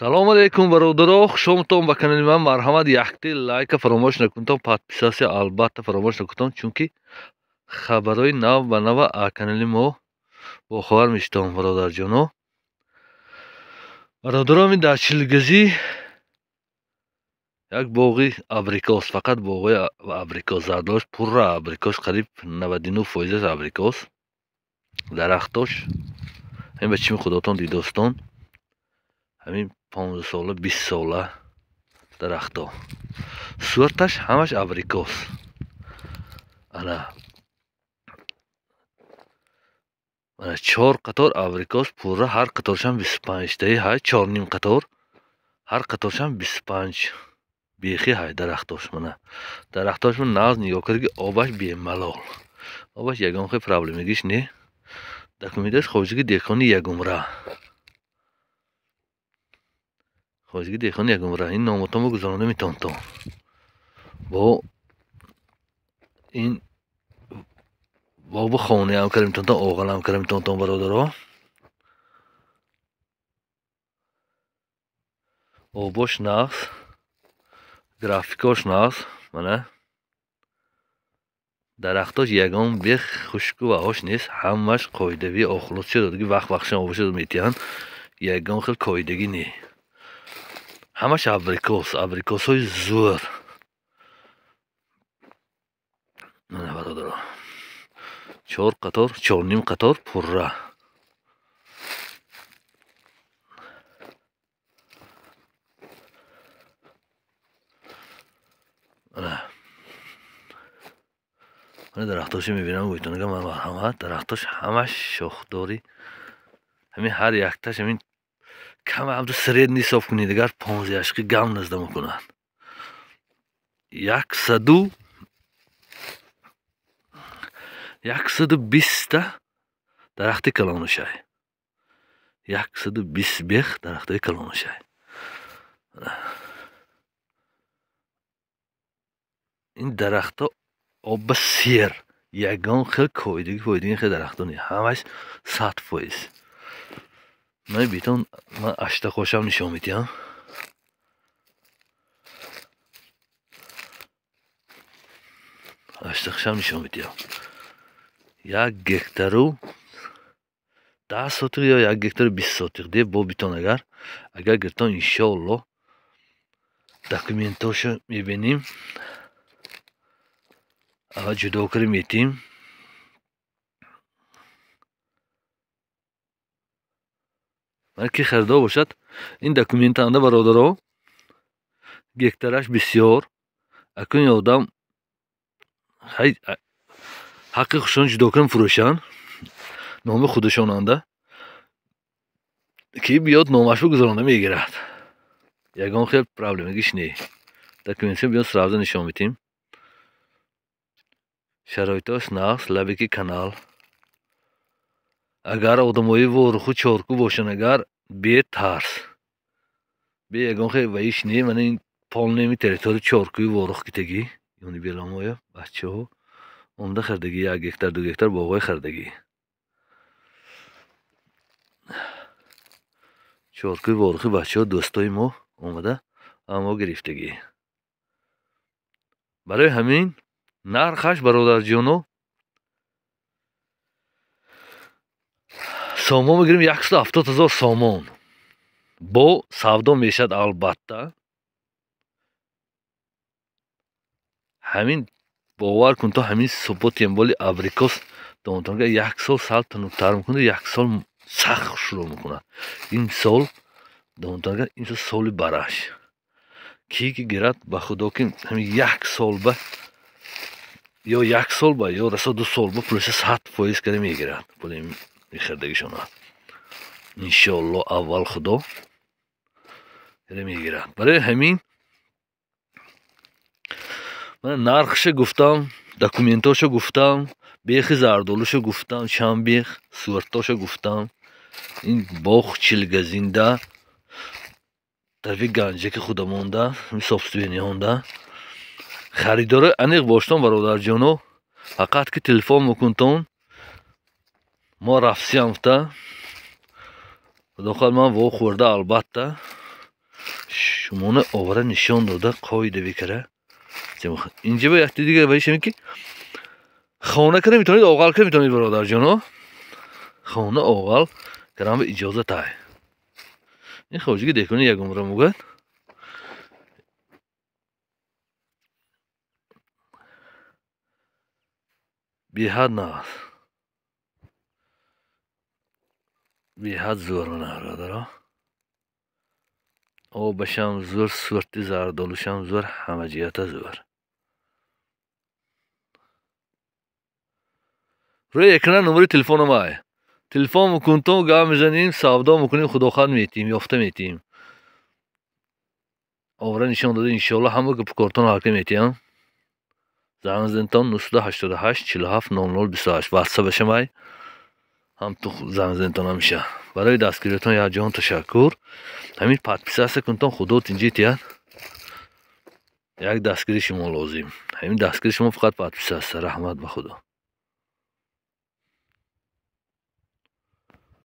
Салом алейкум бародаро, хушомадтон ба канали ман. Марҳамат, якти лайка фаромӯш накунтон, подписатсия албатта фаромӯш накунтон, чунки хабарҳои нав ба нава аз канали мо бохабар мешитон, бародарҷоно. Бародаро, ин дар Чилгазӣ як боғи абрикос, фақат боғи абрикос, зардолаш пурра абрикос, қариб 99% абрикос. Дарахтош ҳамин ба чими худотон дидостон, ҳамин 15 сола, 20 сола дарахто. Сураташ ҳамаш абрикос. Ана мана 4 қатор абрикос пурра, ҳар қаторшам 25 таи ҳай, 4,5 қатор, ҳар қаторшам 25 бехи ҳай дарахтош. Мана дарахтош ман нағз нигоҳ кард, ки обаш бемалол, обаш ягон хел проблемагиш не. Документаш хоҷаги деҳқони ягумра, хоҷаги деҳқони ягумра. Ин номотонро гузаронда метавонтон бо ин боби хонаам карда метавонтон, оғалам карда метавонтон, бародаро. Обош нағз, графикош нағз. Мана дарахтош ягон бех хушку ва ош нест, ҳамаш қоидавӣ охлот шуда, ки вақт вақтшон обоша метиҳанд, ягон хел қоидагӣ не. Ҳамаш абрикос, абрикосҳои зӯр. Мана бародаро, 4 қатор, 4,5 қатор пурра. Мана мана дарахтошо мебинам, гӯйтонага ман марҳамат, дарахтош ҳамаш шохдорӣ, ҳамин ҳар якташ ҳамин кам ҳамту средний ҳисоб кунед, агар 15 яшқи гам назда мекунад. 120 дарахти калонушай, 120 бех дарахтои калонушай. Ин дарахто оба сер, ягон хел коидагӣ фоидагӣ хел дарахто не, ҳамаш 100%. Ман битон ман аштақошам нишон медиҳам. Аштақшам нишон медиҳам. 1 гектару 10 сотиқ ё 1 гектару 20 сотиқ де бо битон, агар гиртон иншоалло документошо мебинем, аввал ҷудо карда метиҳем. Ман ки харидор бошад, ин документанда бародаро, гектараш бисёр, акун одам ҳаққи худшон ҷудо кунам фурӯшанд, номи худашонанда, ки биёд номашро гузаронда мегирад, ягон хел проблемагиш не. Документшо биёд сразу нишон медиҳем. Шароитош нағз, лабики канал. Агар одамои воруху чорку бошанд, агар бетарс, бе ягон хел ваиш не. Мана ин полнеми территория чоркуи ворух китагӣ, ёни беломоя бачаҳо омда хардагӣ, 1 гектар 2 гектар боғои хардагӣ. Чоркуи ворухи бачаҳо дӯстои мо омада аммо гирифтагӣ. Барои ҳамин нархаш бародарҷоно сомон мегирем 170 000 сомон. Бо савдо мешад албатта. Ҳамин бовар кун, то ҳамин суботем боли абрикос донтонга 1 сол сал тунуктар мекунад, 1 сол сахт шурӯъ мекунад. Ин сол донтонга ин сол соли бараш. Ки ки гирад ба худо ки ҳамин 1 сол ба ё 1 сол ба ё расо 2 сол ба пулаша 100% карда мегирад. Пули мехардагишона. Иншоалло аввал худо карда мегирад. Барои ҳамин ман нархша гуфтам, документошо гуфтам, бехи зардолушо гуфтам, чанд бех, суратошо гуфтам. Ин боғ Чилгазинда, тарафи Ганҷаки худамонда, собственниҳонда. Харидоро аниқ боштон бародарҷоно, фақат ки телефон мекунтон, мо рафсиям гуфта. Худо хоҳад ман во хӯрда албатта. Шумона овара нишон дода қоида бикара. Инҷа ба якти дига вайшем ки хона кара метавонед, оғал кара метавонед, бародарҷоно. Хона оғал карам ба иҷоза тай. Ин хоҷиги деҳқони як умра мугад. Беҳад нағз. Беҳад зӯр мана, бародаро. Обашам зӯр, сурти зардолушам зӯр, ҳама ҷиҳата зӯр. Рӯи экран номери телефонам ай. Телефон мекунтон, гап мезанем, савдо мекунем, худохат метиҳем, ёфта метиҳем. Овра нишон дода, иншоалло ҳама гапкортон ҳалка метиҳам. Занг зентон 988 47 00 28, ватсапашам ай. Ҳам ту занг зентон ҳамеша. Барои дастгириятон як ҷаҳон ташаккур. Ҳамин подписаться кунтон, худо тинҷӣ тиҳад. Як дастгири шумо лозим. Ҳамин дастгири шумо фақат подписаться. Раҳмат ба худо.